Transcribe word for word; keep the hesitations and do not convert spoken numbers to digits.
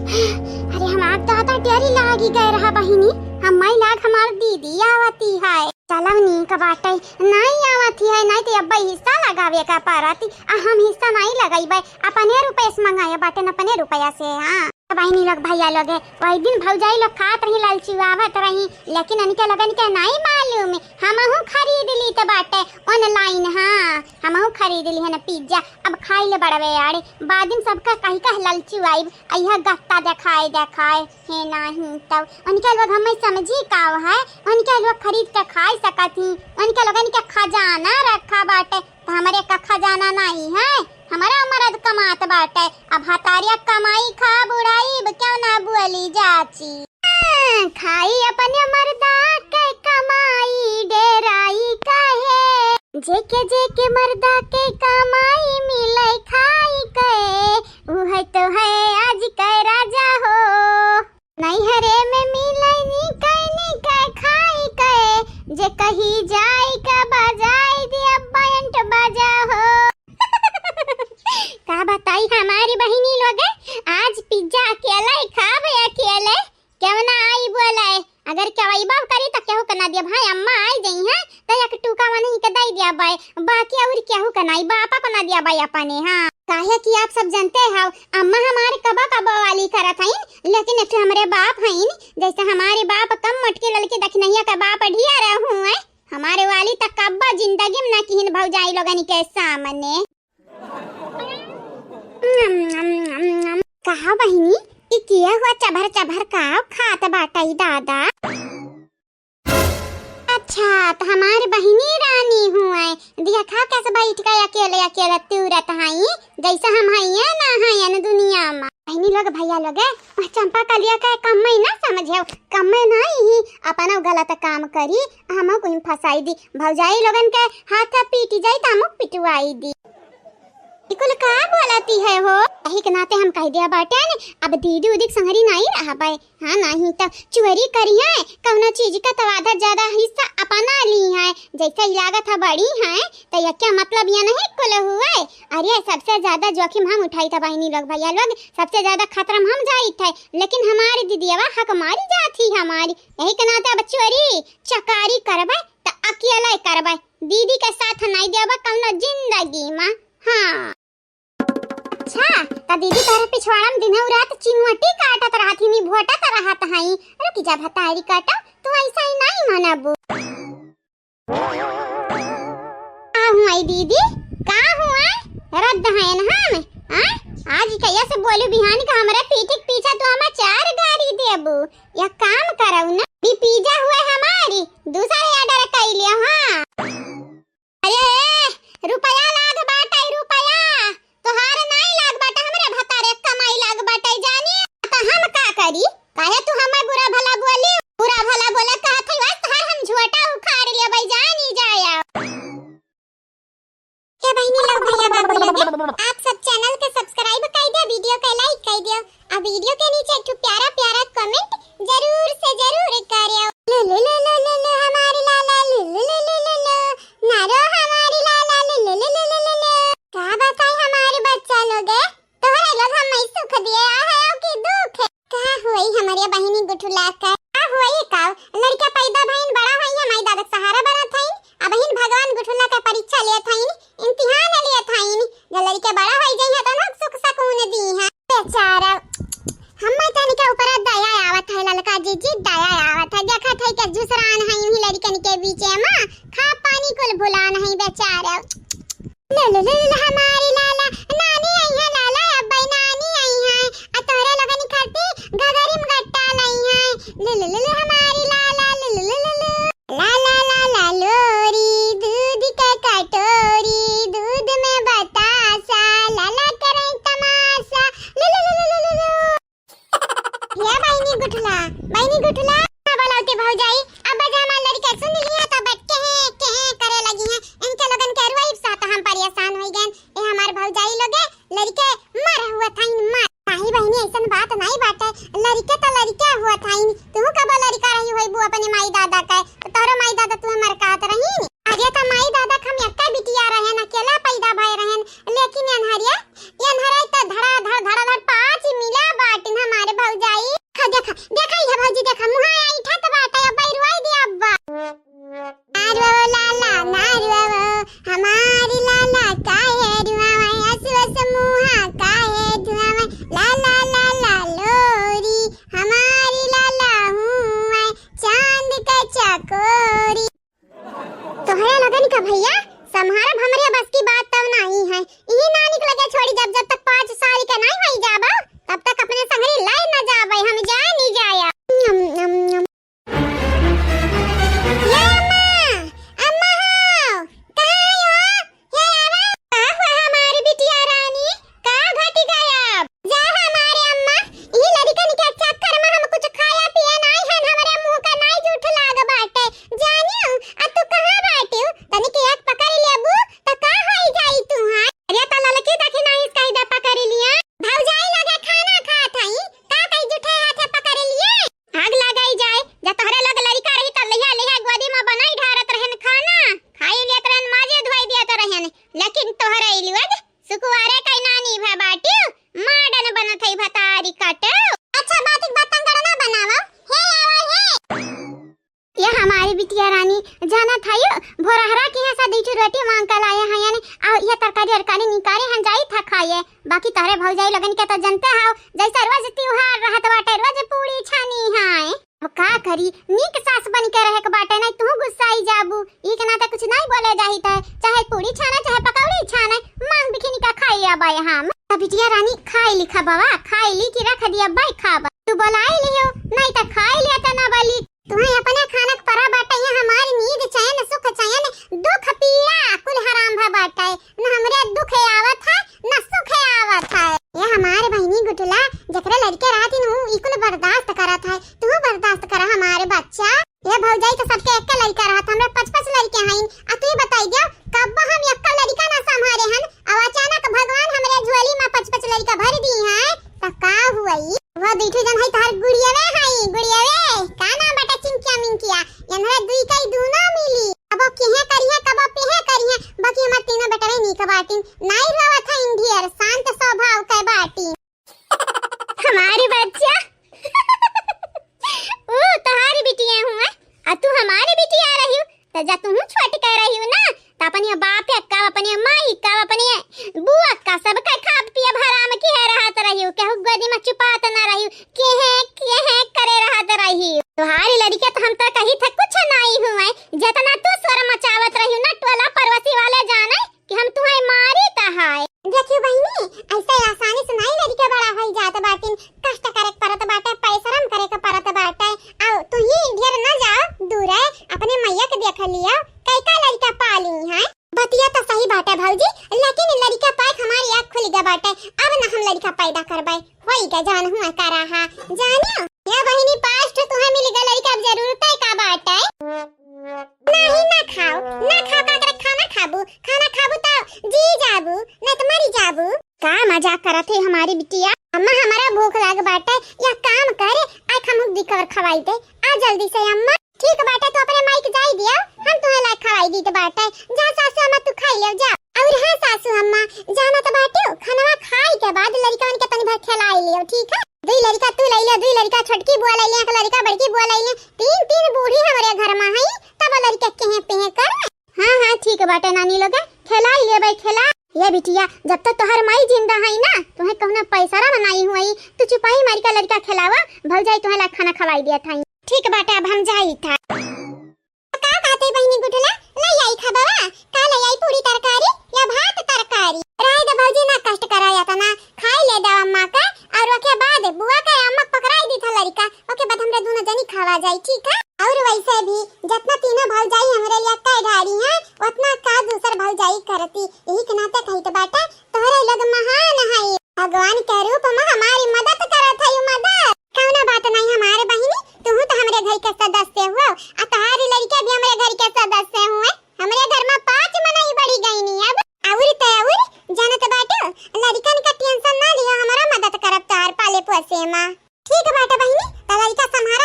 अरे हमार दादा, डेरी लागी गए रहा बहिनी, हम्मै लाग हमार दीदी आवती है। चलो नीक बाटे, नाई आवती है, नाई तो अब्बै हिस्सा लगावे का परत, आ हम हिस्सा नाई लगइबै, अपने रुपया से मंगाए बाटेन, अपने रुपया से। हाँ बहिनी लोग, भैया लोग, वही दिन भौजाई लोग खात रही, ललचुआवत रही, लेकिन उनके लोगन के नाई मालूम, हमहू खरीद लीत बाटे online। हाँ, हमहू खरीद लिहन पिज्जा, अब खाई ले बड़वे आड़े, बाद में सबका कही कह ललचुआइब, अइहा गत्ता देखाए देखाए। हे नाही तब उनके लोग हमें समझी का है, उनके लोग खरीद के खाई सकत ही, उनके लोगन के खजाना रखा बाटे, तो हमरे का खजाना नाई है? हमारा मरद कमात बाटे, अब हतारिया कमाई खा बुढ़ाई, क्यों ना बोली जाची। हाँ, खाई अपने मर्दा के कमाई डेराई काहे। जेके जेके मर्दा के कमाई मिले खाई के, उहे तो है आज के राजा हो। नैहरे में मिले नी के नी के खाई के, जे कही जाई के बजाई दिया बैंड बाजा हो। का बताई हमारी बहिनी लोग, आज पिज्जा अकेले खाबे अकेले, केहू ना आई बोले। अगर केहू अइबो करी त केहू के ना दिया भाई, अम्मा आई जइहैं त एक टूका वनही के दई दिया बाय, बाकी और केहू के नाई, बापा को ना दिया बाय अपने। हाँ, काहे कि आप सब जानते हो अम्मा हमारे कबो कबो वाली करत हईन, लेकिन एक ठो हमरे बाप हईन, जैसे हमारे बाप कम मोटके ललके दखिनहिया के बाप ढिया रहू है, हमारे वाली त कब्बो जिंदगी में ना किहिन भौजाई लोगन के सामने। कहा बहिनी, ई किया हुआ चभर चभर का खात बाटई दादा? अच्छा, त हमार बहिनी रानी हुए, देखा कैसे बैठ के अकेले अकेले तूरत हई, जैसे हम हइये ना हयन दुनिया में। बहिनी लोग, भैया लोग, वह चंपा कलिया के कम्मे ना समझे, कम्मे ना ही अपना गलत काम करी, हमहू कुल फंसाई दी। भौजाई लोगन के हाथ पीटी जाई त हमहू पिटवाई दी। ई कुल का बोलती है हो? यही के नाते हम कह दिया बाटेन, अब दीदी उदी के संगरी नाई रहबे। हाँ, नाहीं त चोरी करिहैं, कौनो चीज का तो आधा ज्यादा हिस्सा अपना लीहैं। जैसे ही लागत है बड़ी हैं, तो ये क्या मतलब ये नहीं कुल हुए? अरे, सबसे ज्यादा जोखिम हम उठाई था बहिनी लोग, भैया लोग, सबसे ज्यादा खतरा में हम जाई थे, लेकिन हमारी दीदियावा हक मारी जाती हमारी। यही के नाते अब चोरी चकारी करबे त अकेले करबे, दीदी के साथ नहीं देबे कौनो जिंदगी में। हाँ। अच्छा, त दीदी तोहरे पिछवाड़ा में दिनहु रात चिंगुटी काटत रहत ही, भोटत रहत हई। रुक जा भतारी काटो, तू ऐसा ही नहीं मानबू। का हुआ दीदी, का हुआ? रद्द है ना हम, हाँ? आज कैसे बोलू बिहान का हमरे पीठ के पीछे तू हमें चार गारी देबू। या काम करऊ ना, ई पिज्जा हुए हमारी, दूसरे order कर लियो, हाँ। अरे, रुपया लाग बाटे, रुपया। तोहार नाई लाग बाटे, हमरे भतारे कमाई लाग बाटे, जानी। त हम का करी? काहे तू हमें बुरा भला बोली? बुरा भला बोले कहत हई, बस तोहार हम झोटा उखाड़ लेबै, जानी जाया। हे बहिनी लोग, भैया बाबू लोग, आप सब channel के subscribe कर दियो, video के like कर दियो, आ video के नीचे एक ठो प्यारा प्यारा comment जरूर से जरूर करियो। लुलु लुलु लुलु हमारी लाला, लुलु लुलु लुलु, ना रो हमारी लाला, लुलु लुलु लुलु। का बताई हमारी बच्चा लोग, तोहरे लोग हमें सुख दिए आ है कि दुख? का होई हमरे बहिनी गुठुला का? का होई का? लड़का पैदा भइन, बड़ा होई, माई दादा के सहारा बनत हइन। अबहिन भगवान गुठुला का परीक्षा लेत हइन, इम्तिहान लेत हइन। जब लड़के बड़ा होई जइहैं तो ना सुख सकून दीहैं। बेचारा, हमें तनिका ऊपर दया आवत है ललका जीजी, दया आवत है। देखत है कि झुसरान है इन्हीं लड़कन के बीचे में, खा पानी कुल भुलान है बेचारा। लुलु लुलु हमारी लाला, नानी आई है लाला, अब्बई नानी आई है, आ तोहरे लोगन खातिर घघरी में गट्टा लाई है। लुलु लुलु हमारी लाला, लुलु लुलु लुलु। ला ला ला ला लोरी, दूध के कटोरी, दूध में बतासा, लाला करे तमाशा। लुलु लुलु लुलु लु। या बहिनी गुठला, बहिनी गुठला, का बोलौते भौजाई, अब बजा हमार लड़के सुन लिया तो बट के हैं, के हैं करे लगी हैं। इनके लोगन के रुआई साथ हम परेशान होई गए। ए हमार भौजाई लोगे, लड़के मर हुआ थाइन मर। नाही बहिनी, ऐसन बात नाही बाटे, लड़के तो लड़के हुआ थाइन। तू कब लड़का रही होइबू अपने माई दादा के, तो तोहरो माई दादा तुम्हें मर कहत रही। अरे तो माई दादा के हम एक्का बिटिया रहन, अकेला पैदा भय रहन, लेकिन अनहरिया, अनहरिया तो धड़ा धड़ धड़ा धड़ पाँच मिला बाटिन हमारे कि तहरे भौजाई लोगन के तो जनते हौ, जैसे रोज त्योहार रहत बाटे, रोज पूड़ी छानी है। अब का करी, नीक सास बन के रहे के बाटे, नहीं तू गुस्साई जाबू। ई के नाते कुछ नहीं बोले जाहित है, चाहे पूड़ी छाने, चाहे पकौड़ी छाने, मांग बिखिन का खाई अब हम। त बिटिया रानी खाई ली खाबवा, खाई ली कि रख दिया बाई खाबा। तू बोलाई लियो, नहीं त खाई लिया त ना बोली। तुम्हें अपने खानक परा बाटे, यहाँ हमारी नींद चैन सुख चैन दुख पीड़ा कुल हराम भा बाटे। न हमरे दुख आवत है, न सुख आवत है। ये हमारे बहिनी गुटला, जकरे लड़के रहत हिन, ऊ ई कुल बर्दाश्त करत है, तू बर्दाश्त करा हमारे बच्चा। ये भौजाई तो सबके एक लड़का रहत, हमरे पाँच पाँच लड़के हईन। आ तू ही बताई दियो, कब हम एक लड़का ना संभारे हन, अब अचानक भगवान हमरे झोली में पाँच पाँच लड़का भर दी हैं, त का हुई? वो दुइठो जन है तोहर गुड़ियावे हई, गुड़ियावे, का नाम बाटे, चिंकिया मिंकिया, एनहरे दुई कई दूनो मिली। कबो केहे करिहे, कबो पेहे करिहे, बाकी हमार तीनों बेटवे नीक बाटिन, नाई रोवत है इंडियर, शांत स्वभाव के बाटिन। हमारी बच्चा, ऊ तोहारी बिटिया हुआ, आ तू हमारी बिटिया रही, त जा तुहूँ छोट कह रही हो ना, त अपने बाप का, अपने माई का, अपने बुआ का, सबका खाब पियब हराम किहे रहत रही हो, केहू गोदी में चुपात ना रही हो, केहे, केहे करे रहत रही हो। तोहारी लड़के त हम त कही थे कुछ नाई हुए, जितना तू शोर मचावत रही हो ना, टोला पड़ोसी वाले जाने कि हम तुहे मारी त है। देखियो बहिनी, ऐसे आसानी से नाई लड़के बड़ा होई जात बाटिन, कष्ट करे के परत बाटे, परिश्रम करे के परत बाटे। आओ, तू ही ढेर न जाओ दूर, अपने मैया के देख लियो, कई का लड़का पाली हैं। बतिया तो सही बाटे भौजी, लेकिन लड़का पाए हमारी आँख खुल गया बाटे, अब ना हम लड़का पैदा करबे, होई गया जान हुआ करा हा, जानियो। ये बहिनी पास्ट तुम्हें मिल गया लड़का, अब जरूरत है का बाटे? नहीं ना खाओ, ना खाओ का करे, खाना खाबू, खाना खाबू तो जी जाबू, नहीं तो मरी जाबू। का मजाक करत है हमारी बिटिया? अम्मा, हमारा भूख लाग बाटे, या काम करे, आय खमुक दिखवर खवाई दे। आ जल्दी से अम्मा। ठीक बाटे, तू अपने माई के जाई दिया, हम तुम्हें लायक खवाई दीत बाटे। जा सासू अम्मा, तू खाई ले जा। और हाँ सासू अम्मा, जाना तो बाटे, खनवा खाई के बाद लड़कन के तनी भर खिलाई लियो, ठीक है? दुई लड़का तू ले ले, दुई लड़का छोटकी बुआ ले ले, एक लड़का बड़की बुआ ले ले, तीन तीन बूढ़ी हमारे घर में है, तब लड़के केहे पेहे कर। हाँ, हाँ, ठीक बाटे नानी लोग, खेला ले भाई, खेला। ये बिटिया, जब तक तोहर माई जिंदा है ना, तुम्हें कहूना पैसा ना बनाई हुई, तू चुपाई मारी का लड़का खेलावा, भौजाई तुम्हें ला खाना खवाई दिया था। ठीक बाटे, अब हम जाई था। का कहते बहिनी गुठला, ले आई खबवा, का ले आई पूरी तरकारी या भात तरकारी? रहे दे भौजी, ना कष्ट करा या तना, खाई ले दे अम्मा का, और ओके बाद बुआ के अम्मा पकड़ाई दी था लड़का, ओके बाद हमरे दोनों जनी खावा जाई, ठीक है? और वैसे भी जितना तीनों भौजाई हमरे लिए कह डारी हैं, उतना का दूसर भौजाई करती। यही के नाते कहित बाटे, तोहरे लोग महान है। भगवान के रूप में हमारी मदद करत है, मदद। कौनो बात नहीं हमारे बहिनी, तू तो हमरे घर के सदस्य हो, आ तोहारी लड़के भी हमरे घर के सदस्य हुए। हमरे घर में पाँच मनई बढ़ी गई नी अब। और तो और, जानत बाटो, लड़कन का टेंशन ना लियो, हमारा मदद करब तोहार पाले पोसे में। ठीक बाटे बहिनी, त लड़का संभारा।